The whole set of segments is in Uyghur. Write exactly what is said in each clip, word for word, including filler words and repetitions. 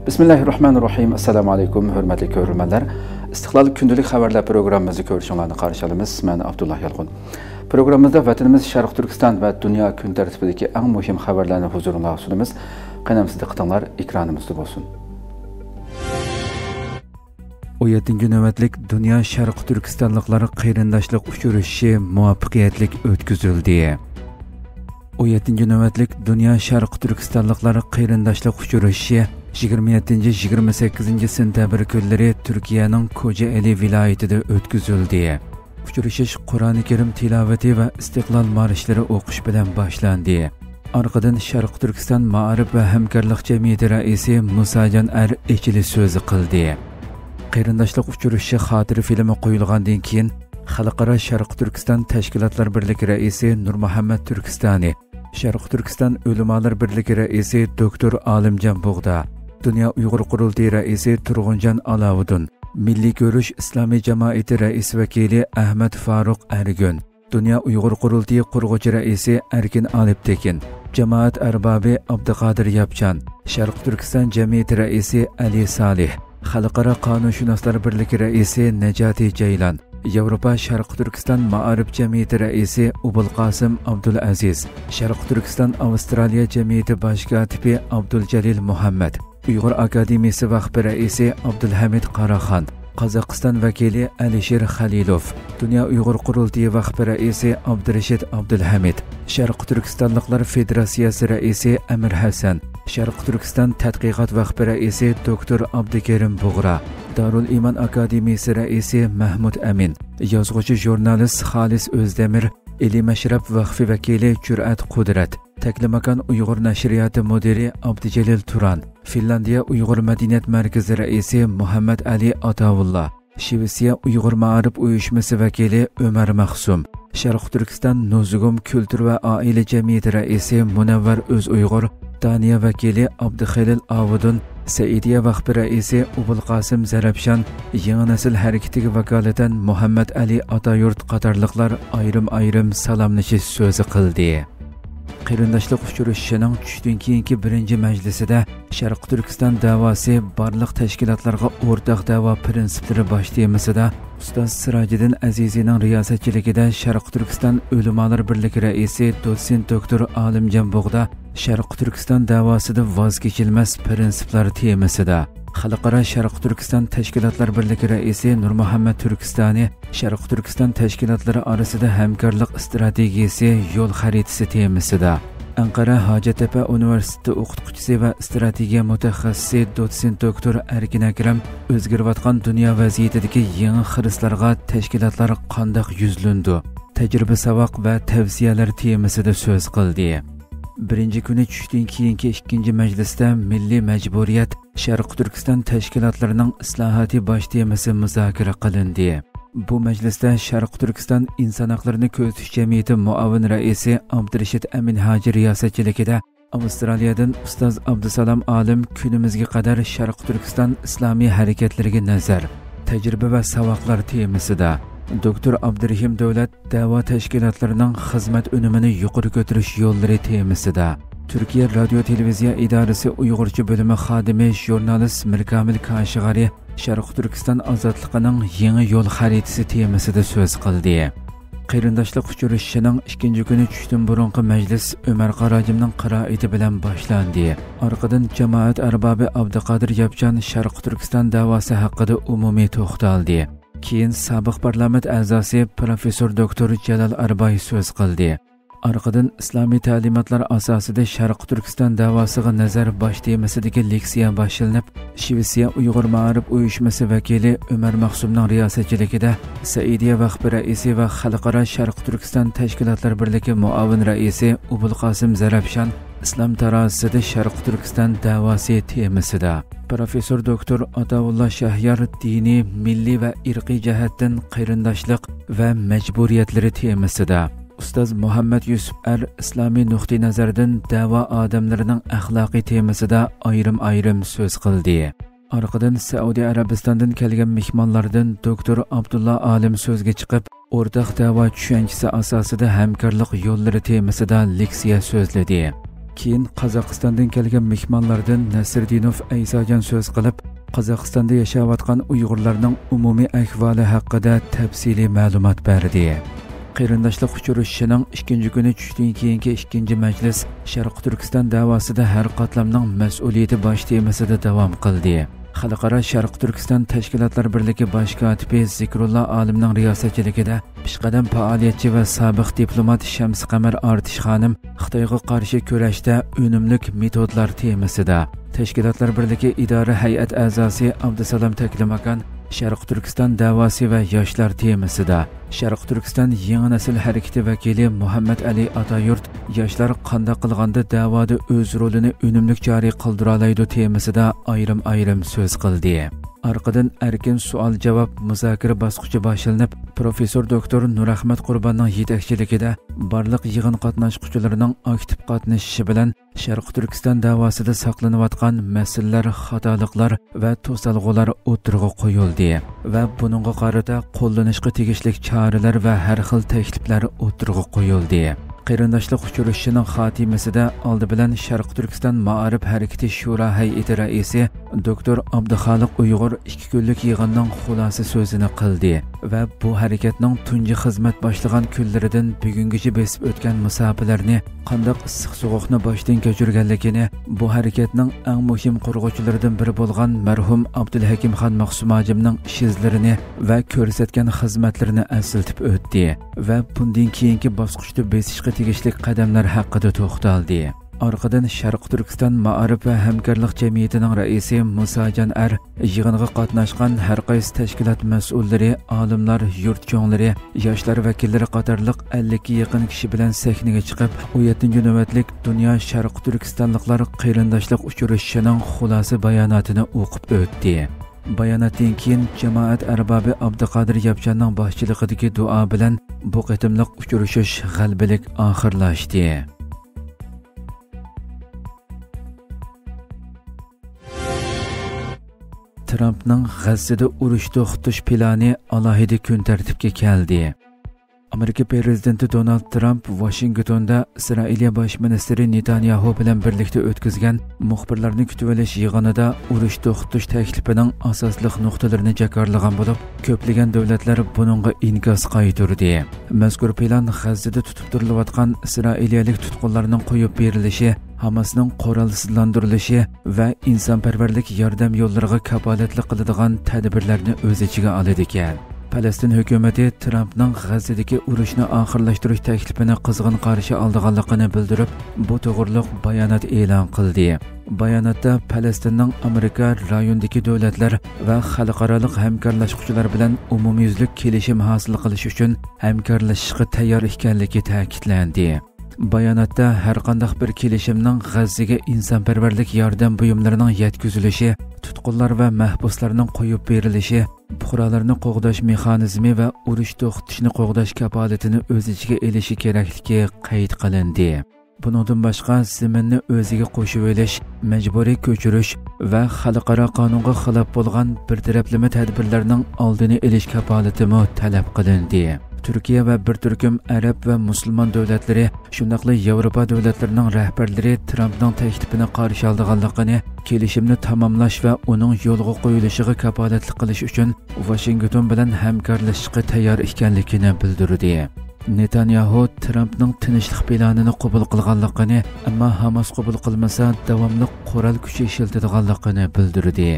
بىسمىللاھىررەھمانىررەھىم. ئەسسالامۇ ئەلەيكۇم، ھۆرمەتلىك كۆرۈرمەنلەر. ئىستىقلال كۈندىلىك خەۋەرلەر پروگراممىمىزنى كۆرۈشۈڭلارنى قارشى ئالىمىز. مەن ئابدۇللا يالقۇن. پروگراممىمىزدا ۋەتىنىمىز شەرقىي تۈركىستان ۋە دۇنيا كۈن تەرتىپىدىكى ئەڭ مۇھىم خەۋەرلەرنى ھۇزۇرۇڭلارغا سۇنىمىز. قېنى ئەمىسە دىققىتىڭلار ئېكرانىمىزدا بولسۇن. ئون يەتتىنچى نۆۋەتلىك دۇنيا شەرقىي تۈركىستانلىقلار قېرىنداشلىق ئۇچرىشىشى مۇۋەپپەقىيەتلىك ئۆتكۈزۈلدى. ئون يەتتىنچى نۆۋەتلىك دۇنيا شەرقىي تۈركىستانلىقلار قېرىنداشلىق ئۇچرىشىشى يىگىرمە يەتتىنچى، يىگىرمە سەككىزىنچى سېنتەبىر كۈنلىرى تۈركىيەنىڭ كوجائېلى ۋىلايىتىدە ئۆتكۈزۈلدى. ئۇچرىشىش قۇرئانى كەرىم تىلاۋىتى ۋە ئىستىقلال مارشلىرى ئوقۇش بىلەن باشلاندى. ئارقىدىن شەرقىي تۈركىستان مائارىپ ۋە ھەمكارلىق جەمئىيىتى رەئىسى مۇساجان ئەر ئېچىلىش سۆزى قىلدى. قېرىنداشلىق ئۇچرىشىشى خاتىرە فىلىمى قويۇلغاندىن كېيىن، خەلقئارا شەرقىي تۈركىستان تەشكىلاتلار بىرلىكى رەئىسى نۇرمۇھەممەت تۈركىستانى، شەرقىي تۈركىستان ئۆلىمالار بىرلىكى رەئىسى دوكتور ئالىمجان بۇغدا، دۇنيا ئۇيغۇر قۇرۇلتىيى رەئىسى تۇرغۇنجان ئالاۋۇدۇن، مىللىي كۈرەش ئىسلامىي جامائىتى رەئىس ۋەكىلى ئەھمەد فاروق ئەرگۈن، دۇنيا ئۇيغۇر قۇرۇلتىيى قۇرغۇچى رەئىسى ئەركىن ئالپتېكىن، جامائەت ئەربابى ئابدۇقادىر ياپچان، شەرقىي تۈركىستان جەمئىيىتى رەئىسى ئەلى سالىھ، خەلقئارا قانۇنشۇناسلار بىرلىكى رەئىسى نەجاتى جەيلان، ياۋروپا شەرقىي تۈركىستان مائارىپ جەمئىيىتى رەئىسى ئوبۇلقاسىم ئابدۇلئەزىز، شەرقىي تۈركىستان ئاۋسترالىيە جەمئىيىتى باش كاتىپى ئابدۇلجەلىل مۇھەممەد، ئۇيغۇر ئاكادېمىيىسى ۋەقپى رەئىسى ئابدۇلھەمىد قاراخان، قازاقىستان ۋەكىلى ئەلىشىر خەلىلوف، دۇنيا ئۇيغۇر قۇرۇلتىيى ۋەقپى رەئىسى ئابدۇرېشىت ئابدۇلھەمىد، شەرقىي تۈركىستانلىقلار فېدېراتسىيەسى رەئىسى ئەمىر ھەسەن، شەرقىي تۈركىستان تەتقىقات ۋەقپى رەئىسى دوكتور ئابدۇكېرىم بۇغرا، دارۇل ئىمان ئاكادېمىيىسى رەئىسى مەھمۇد ئەمىن، يازغۇچى ژۇرنالىست خالىس ئۆزدەمىر، ئىلى مەشرەپ ۋەقفى ۋەكىلى جۈرئەت قۇدرەت، تەكلىماكان ئۇيغۇر نەشرىياتى مۇدىرى ئابدۇجېلىل تۇران، فىنلاندىيە ئۇيغۇر مەدەنىيەت مەركىزى رەئىسى مۇھەممەد ئەلى ئاتاۋۇللا، شىۋېتسىيە ئۇيغۇر مائارىپ ئۇيۇشمىسى ۋەكىلى ئۆمەر مەخسۇم، شەرقىي تۈركىستان نۇزۇگۇم كۈلتۈر ۋە ئائىلە جەمئىيىتى رەئىسى مۇنەۋۋەر ئۆزئۇيغۇر، دانىيە ۋەكىلى ئابدۇخېلىل ئاۋۇدۇن، سەئىدىيە ۋەقپى رەئىسى ئوبۇلقاسىم زەرەپشان، يېڭى نەسىل ھەرىكىتىگە ۋاكالىتەن مۇھەممەد ئەلى ئاتايۇرت قاتارلىقلار ئايرىم-ئايرىم سالاملىشىش سۆزى قىلدى. قېرىنداشلىق ئۇچرىشىشىنىڭ چۈشتىن كېيىنكى بىرىنچى مەجلىسىدە شەرقىي تۈركىستان دەۋاسى بارلىق تەشكىلاتلارغا ئورتاق دەۋا پىرىنسىپلىرى باش تېمىسىدا ئۇستاز سىراجىدىن ئەزىزىنىڭ رىياسەتچىلىكىدە شەرقىي تۈركىستان ئۆلىمالار بىرلىكى رەئىسى دوتسېنت دوكتور ئالىمجان بۇغدا شەرقىي تۈركىستان دەۋاسىدا ۋاز كېچىلمەس پىرىنسىپلار تېمىسىدا، خەلقئارا شەرقىي تۈركىستان تەشكىلاتلار بىرلىكى رەئىسى نۇرمۇھەممەت تۈركىستانى شەرقىي تۈركىستان تەشكىلاتلىرى ئارىسىدا ھەمكارلىق ئىستراتېگىيىسى يول خەرىتىسى تېمىسىدا، ئەنقەرە ھاجەتتەپە ئۇنىۋېرسىتېتى ئوقۇتقۇچىسى ۋە ئىستراتېگىيە مۇتەخەسسىسى دوتسېنت دوكتور ئەركىن ئەكرەم ئۆزگىرىۋاتقان دۇنيا ۋەزىيىتىدىكى يېڭى خىرىسلارغا تەشكىلاتلار قانداق يۈزلىنىدۇ؟ تەجرىبە ساۋاق ۋە تەۋسىيەلەر تېمىسىدا سۆز قىلدى. بىرىنچى كۈنى چۈشتىن كېيىنكى ئىككىنچى مەجلىستە مىللىي مەجبۇرىيەت، شەرقىي تۈركىستان تەشكىلاتلىرىنىڭ ئىسلاھاتى باش تېمىسى مۇزاكىرە قىلىندى. بۇ مەجلىستە شەرقىي تۈركىستان ئىنسان ھەقلىرىنى كۆزىتىش جەمئىيىتى مۇئاۋىن رەئىسى ئابدۇرېشىت ئەمىن ھاجى رىياسەتچىلىكىدە ئاۋسترالىيەدىن ئۇستاز ئابدۇسالام ئالىم كۈنىمىزگە قەدەر شەرقىي تۈركىستان ئىسلامىي ھەرىكەتلىرىگە نەزەر، تەجرىبە ۋە ساۋاقلار تېمىسىدا، دوكتور ئابدۇرېھىم دۆلەت دەۋا تەشكىلاتلىرىنىڭ خىزمەت ئۈنۈمىنى يۇقىرى كۆتۈرۈش يوللىرى تېمىسىدا، تۈركىيە رادىيو تېلېۋىزىيە ئىدارىسى ئۇيغۇرچە بۆلۈمى خادىمى ژۇرنالىست مىركامىل كاشىغارى شەرقىي تۈركىستان ئازادلىقىنىڭ يېڭى يول خەرىتىسى تېمىسىدا سۆز قىلدى. قېرىنداشلىق ئۇچرىشىشىنىڭ ئىككىنچى كۈنى چۈشتىن بۇرۇنقى مەجلىس ئۆمەر قاراجىمنىڭ قىرائىتى بىلەن باشلاندى. ئارقىدىن جامائەت ئەربابى ئابدۇقادىر ياپچان شەرقىي تۈركىستان دەۋاسى ھەققىدە ئومۇمىي توختالدى. كېيىن سابىق پارلامېنت ئەزاسى پروفېسسور دوكتور جالال ئارباي سۆز قىلدى. ئارقىدىن ئىسلامىي تەلىماتلار ئاساسىدا شەرقىي تۈركىستان دەۋاسىغا نەزەر باش تېمىسىدىكى لېكسىيە باشلىنىپ، شىۋېتسىيە ئۇيغۇر مائارىپ ئۇيۇشمىسى ۋەكىلى ئۆمەر مەخسۇمنىڭ رىياسەتچىلىكىدە سەئىدىيە ۋەقپى رەئىسى ۋە خەلقئارا شەرقىي تۈركىستان تەشكىلاتلار بىرلىكى مۇئاۋىن رەئىسى ئوبۇلقاسىم زەرەپشان ئىسلام تارازىسىدا شەرقىي تۈركىستان دەۋاسى تېمىسىدا، پروفېسسور دوكتور ئاتاۋۇللا شەھيار دىنىي، مىللىي ۋە ئىرقىي جەھەتتىن قېرىنداشلىق ۋە مەجبۇرىيەتلىرى تېمىسىدا، ئۇستاز مۇھەممەد يۈسۈپ ئەر ئىسلامىي نۇقتىئىنەزەردىن دەۋا ئادەملىرىنىڭ ئەخلاقى تېمىسىدا ئايرىم-ئايرىم سۆز قىلدى. ئارقىدىن سەئۇدى ئەرەبىستاندىن كەلگەن مېھمانلاردىن دوكتور ئابدۇللا ئالىم سۆزگە چىقىپ، ئورتاق دەۋا چۈشەنچىسى ئاساسىدا ھەمكارلىق يوللىرى تېمىسىدا لېكسىيە سۆزلىدى. كېيىن قازاقىستاندىن كەلگەن مېھمانلاردىن نەسىردىنوف ئەيساجان سۆز قىلىپ، قازاقىستاندا ياشاۋاتقان ئۇيغۇرلارنىڭ ئومۇمىي ئەھۋالى ھەققىدە تەپسىلىي مەلۇمات بەردى. قېرىنداشلىق ئۇچرىشىشىنىڭ ئىككىنچى كۈنى چۈشتىن كېيىنكى ئىككىنچى مەجلىس شەرقىي تۈركىستان دەۋاسىدا ھەر قاتلامنىڭ مەسئۇلىيىتى باش تېمىسىدا داۋام قىلدى. خەلقئارا شەرقىي تۈركىستان تەشكىلاتلار بىرلىكى باش كاتىپى زىكرۇللا ئالىمنىڭ رىياسەتچىلىكىدە پېشقەدەم پائالىيەتچى ۋە سابىق دىپلومات شەمسى قەمەر ئارتىش خانىم خىتايغا قارشى كۈرەشتە ئۈنۈملۈك مېتودلار تېمىسىدا، تەشكىلاتلار بىرلىكى ئىدارە ھەيئەت ئەزاسى ئابدۇسالام تەكلىماكان شەرقىي تۈركىستان دەۋاسى ۋە ياشلار تېمىسىدا، شەرقىي تۈركىستان يېڭى نەسىل ھەرىكىتى ۋەكىلى مۇھەممەد ئەلى ئاتايۇرت ياشلار قانداق قىلغاندا دەۋادا ئۆز رولىنى ئۈنۈملۈك جارى قىلدۇرالايدۇ تېمىسىدا ئايرىم-ئايرىم سۆز قىلدى. ئارقىدىن ئەركىن سوئال-جاۋاب مۇزاكىرە باسقۇچى باشلىنىپ، پروفېسسور دوكتور نۇرئەخمەت قۇرباننىڭ يېتەكچىلىكىدە بارلىق يىغىن قاتناشقۇچىلىرىنىڭ ئاكتىپ قاتنىشىشى بىلەن شەرقىي تۈركىستان دەۋاسىدا ساقلىنىۋاتقان مەسىلىلەر، خاتالىقلار ۋە توسالغۇلار ئوتتۇرىغا قويۇلدى ۋە بۇنىڭغا قارىتا قوللىنىشقا تېگىشلىك چارىلەر ۋە ھەر خىل تەكلىپلەر ئوتتۇرىغا قويۇلدى. قېرىنداشلىق ئۇچرىشىشىنىڭ خاتىمىسىدە ئالدى بىلەن شەرقىي تۈركىستان مائارىپ ھەرىكىتى شورا ھەيئىتى رەئىسى دوكتور ئابدۇخالىق ئۇيغۇر ئىككى كۈنلۈك يىغىننىڭ خۇلاسە سۆزىنى قىلدى ۋە بۇ ھەرىكەتنىڭ تۇنجى خىزمەت باشلىغان كۈنلىرىدىن بۈگۈنگىچە بېسىپ ئۆتكەن مۇساپىلەرنى، قانداق ئىسسىق سوغۇقنى باشتىن كەچۈرگەنلىكىنى، بۇ ھەرىكەتنىڭ ئەڭ مۇھىم قۇرغۇچىلىرىدىن بىرى بولغان مەرھۇم ئابدۇلھەكىمخان ماخسۇم ھاجىمنىڭ ئىش ئىزلىرىنى ۋە كۆرسەتكەن خىزمەتلىرىنى ئەسلىتىپ ئۆتتى ۋە بۇندىن كېيىنكى باسقۇچتا بېسىشقا تېگىشلىك قەدەملەر ھەققىدە توختالدى. ئارقىدىن شەرقىي تۈركىستان مائارىپ ۋە ھەمكارلىق جەمئىيىتىنىڭ رەئىسى مۇساجان ئەر يىغىنغا قاتناشقان ھەر قايسى تەشكىلات مەسئۇللىرى، ئالىملار، يۇرت چوڭلىرى، ياشلار ۋەكىللىرى قاتارلىق ئەللىككە يېقىن كىشى بىلەن سەھنىگە چىقىپ، ئون يەتتىنچى نۆۋەتلىك دۇنيا شەرقىي تۈركىستانلىقلار قېرىنداشلىق ئۇچرىشىشىنىڭ خۇلاسە باياناتىنى ئوقۇپ ئۆتتى. باياناتتىن كېيىن جامائەت ئەربابى ئابدۇقادىر ياپچاننىڭ باشچىلىقىدىكى دۇئا بىلەن بۇ قېتىملىق ئۇچرىشىش غەلىبىلىك ئاخىرلاشتى. ترامپنىڭ غەززىدە ئۇرۇش توختىتىش پىلانى ئالاھىدە كۈن تەرتىپكە كەلدى. ئامېرىكا پىرېزىدېنتى دونالد ترامپ ۋاشىنگتوندا ئىسرائىلىيە باش مىنىستىرى نېتانياھۇ بىلەن بىرلىكتە ئۆتكۈزگەن مۇخبىرلارنى كۈتۈۋېلىش يىغىنىدا ئۇرۇش توختىتىش تەكلىپىنىڭ ئاساسلىق نۇقتىلىرىنى جاكارلىغان بولۇپ، كۆپلىگەن دۆلەتلەر بۇنىڭغا ئىنكاس قايتۇردى. مەزكۇر پىلان غەززىدە تۇتۇپ تۇرۇلۇۋاتقان ئىسرائىلىيەلىك تۇتقۇنلارنىڭ قويۇپ بېرىلىشى، ھاماسنىڭ قورالسىزلاندۇرۇلۇشى ۋە ئىنسانپەرۋەرلىك ياردەم يوللىرىغا كاپالەتلىك قىلىدىغان تەدبىرلەرنى ئۆز ئىچىگە ئالىدىكەن. پەلەستىن ھۆكۈمىتى ترامپنىڭ غەززىدىكى ئۇرۇشنى ئاخىرلاشتۇرۇش تەكلىپىنى قىزغىن قارشى ئالىدىغانلىقىنى بىلدۈرۈپ، بۇ توغرىلىق بايانات ئېلان قىلدى. باياناتتا پەلەستىننىڭ ئامېرىكا، رايوندىكى دۆلەتلەر ۋە خەلقئارالىق ھەمكارلاشقۇچىلار بىلەن ئومۇميۈزلۈك كېلىشىم ھاسىل قىلىش ئۈچۈن ھەمكارلىشىشقا تەييار ئىكەنلىكى تەكىتلەندى. باياناتتا ھەرقانداق بىر كېلىشىمنىڭ غەززىگە ئىنسانپەرۋەرلىك ياردەم بۇيۇملىرىنىڭ يەتكۈزۈلۈشى، تۇتقۇنلار ۋە مەھبۇسلارنىڭ قويۇپ بېرىلىشى، پۇقرالارنى قوغداش مېخانىزمى ۋە ئۇرۇش توختىتىشنى قوغداش كاپالىتىنى ئۆز ئىچىگە ئېلىشى كېرەكلىكى قەيت قىلىندى. بۇنىڭدىن باشقا، زېمىننى ئۆزىگە قوشۇۋېلىش، مەجبۇرىي كۆچۈرۈش ۋە خەلقئارا قانۇنغا خىلاپ بولغان بىر تەرەپلىمە تەدبىرلەرنىڭ ئالدىنى ئېلىش كاپالىتىمۇ تەلەپ قىلىندى. تۈركىيە ۋە بىر تۈركۈم ئەرەب ۋە مۇسۇلمان دۆلەتلىرى، شۇنداقلا ياۋروپا دۆلەتلىرىنىڭ رەھبەرلىرى ترامپنىڭ تەكلىپىنى قارشى ئالىدىغانلىقىنى، كېلىشىمنى تاماملاش ۋە ئۇنىڭ يولغا قويۇلۇشىغا كاپالەتلىك قىلىش ئۈچۈن ۋاشىنگتون بىلەن ھەمكارلىشىشقا تەييار ئىكەنلىكىنى بىلدۈردى. نېتانياھۇ ترامپنىڭ تىنچلىق پىلانىنى قوبۇل قىلغانلىقىنى، ئەمما ھاماس قوبۇل قىلمىسا، داۋاملىق قورال كۈچى ئىشلىتىدىغانلىقىنى بىلدۈردى.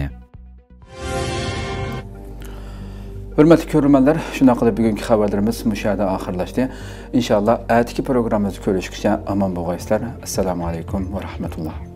ھۆرمەتلىك كۆرۈرمەنلەر، شۇنداق قىلىپ بۈگۈنكى خەۋەرلىرىمىز مۇشۇ يەردە ئاخىرلاشتى. ئىنشاللا ئەتىكى پروگراممىمىزدا كۆرۈشكىچە ئامان بولغايسىلەر. ئەسسالامۇ ئەلەيكۇم ۋە رەھمەتۇللا.